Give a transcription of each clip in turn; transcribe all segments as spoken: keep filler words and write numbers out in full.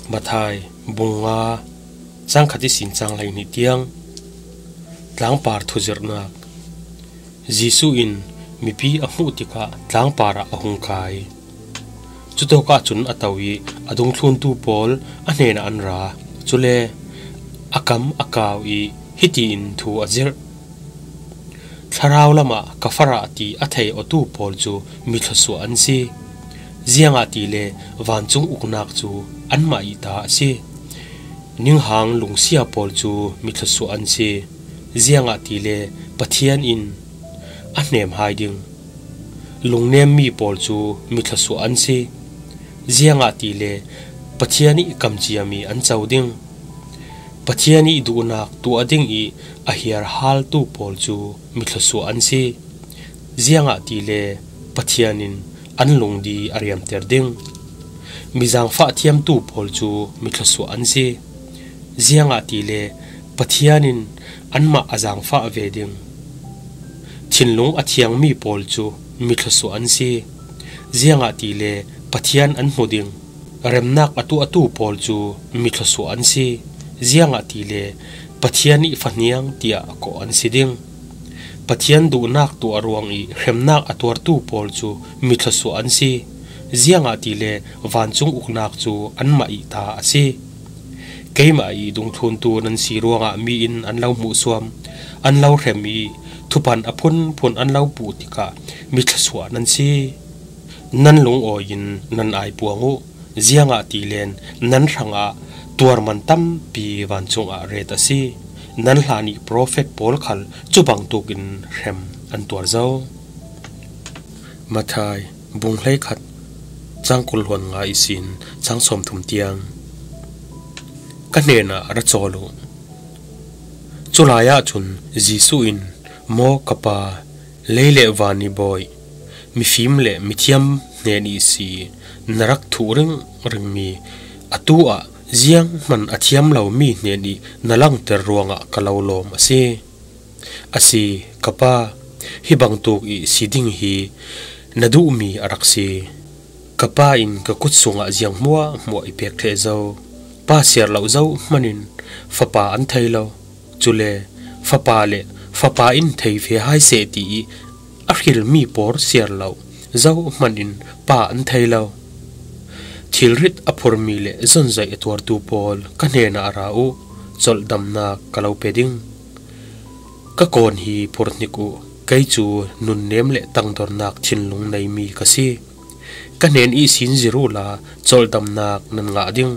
Matthai bung nga, chang khat ihsin chang hleihnih tiang. Tlangpar thuzirhnak. Jesuh in mipi a hmuh tikah tlangpar ah a hung kai. Cutawkah cun a to ih a dungthluntu pawl a hnenah an ra. Cule a kam a kau ih hitiin thu a zirh: Thlarau lamah ka farah ti a thei awtu pawl cu mi thluasuah an si, ziangahtile vancung uknak cu anmah ih ta a si. Ninghang lungsia pawl cu mi thluasuah an si, ziangahtile Pathian in a hnem hai ding. Lungnemmi pawl cu mi thluasuah an si, ziangahtile Pathian ih kamciami an co ding. Pathian ih duhnak tuah dingih a hiarhaltu pawl cu mi thluasuah an si, ziangahtile Pathian in an lungdi a riamter ding. Mi zaangfah thiamtu pawl cu mi thluasuah an si, ziangahtile Pathian in anmah a zaangfah ve ding. Thinlung a thiangmi pawl cu mi thluasuah an si, ziangahtile Pathian an hmu ding. Remnak a tuahtu pawl cu mi thluasuah an si, ziangahtile Pathian ih fahniang tiah kawh an si ding. Pathian duhnak tuah ruangih hremnak a tuartu pawl cu mi thluasuah an si, ziangahtile vancung uknak cu anmah ih ta a si. Keimah ih dungthluntu nan si ruangah mi in an lo hmuhsuam, an lo hrem ih thupan a phunphun an lo puh tikah mi thluasuah nan si. Nan lungawi in nan aipuang uh, ziangahtile nan hrangah tuarman tampi vancung ah ret a si. Nan hlan ih profet pawl khal cu bangtuk in hrem an tuar zo. Matthai bung hleikhat, chang kul hluan nga ihsin chang sawmthum tiang. Ka hnenah ra cawl uh. Culai ahcun Jesuh in, "Maw ka Pa, lei le van ih bawi, mifim le mithiam hnen ihsi na rak thuh ringringmi, atu ah zianghman a thiam lomi hnen ih na langter ruangah ka lo lawm a si. A si, ka Pa, hi bangtuk ih si ding hi na duhmi a rak si. Ka Pa in ka kut sungah ziang hmuahhmuah i pek ṭheh zo. Pa siar lo zohman in Fapa an thei lo. Cule Fapa le Fapa in thei ve hai seh ti ih a hrilmi pawl siar lo zohman in Pa an thei lo. Thilrit a phurmi le zonzaih a tuartu pawl ka hnenah ra uh, colhdamnak ka lo pe ding. Ka kawn hi phurhnik uh, kei cu nunnem le tangdornak thinlung neimi ka si. Ka hnen ihsin zir uhla colhdamnak nan ngah ding.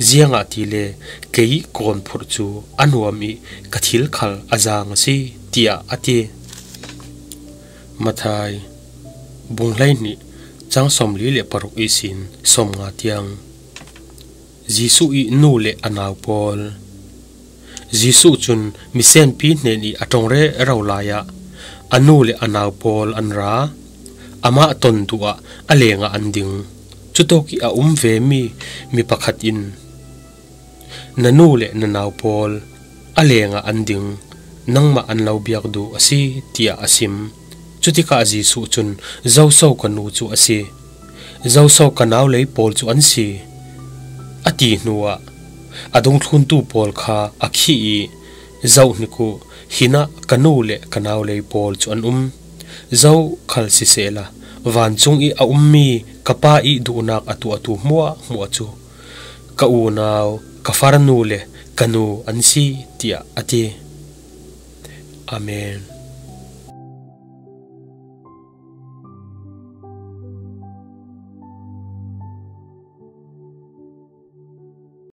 Ziangahtile kei ih kawn phurh cu a nuam ih ka thil khal a zaang a si," tiah a ti. Matthai bung hleihnih, chang sawmli le paruk ihsin sawmnga tiang. Jesuh ih nu le a nau pawl. Jesuh cun misenpi hnen ih a ṭong rero lai ah a nu le a nau pawl an ra. Amah ton duh ah a lengah an ding. Cutawk ih a um vemi mi pakhat in, "Na nu le na nau pawl a lengah an ding, nangmah an lo biak duh a si," tiah a sim. Cutikah Jesuh cun, "Zoso ka nu cu a si? Zoso ka naulei pawl cu an si?" a ti hnuah a dungthluntu pawl kha a khih ih, "Zohhnik uh, hinah ka nu le ka naulei pawl cu an um. Zokhal sisehla, vancung ih a ummi ka Pa ih duhnak a tuahtu hmuahhmuah cu ka unau, ka farnu le ka nu an si," tiah a ti. Amen.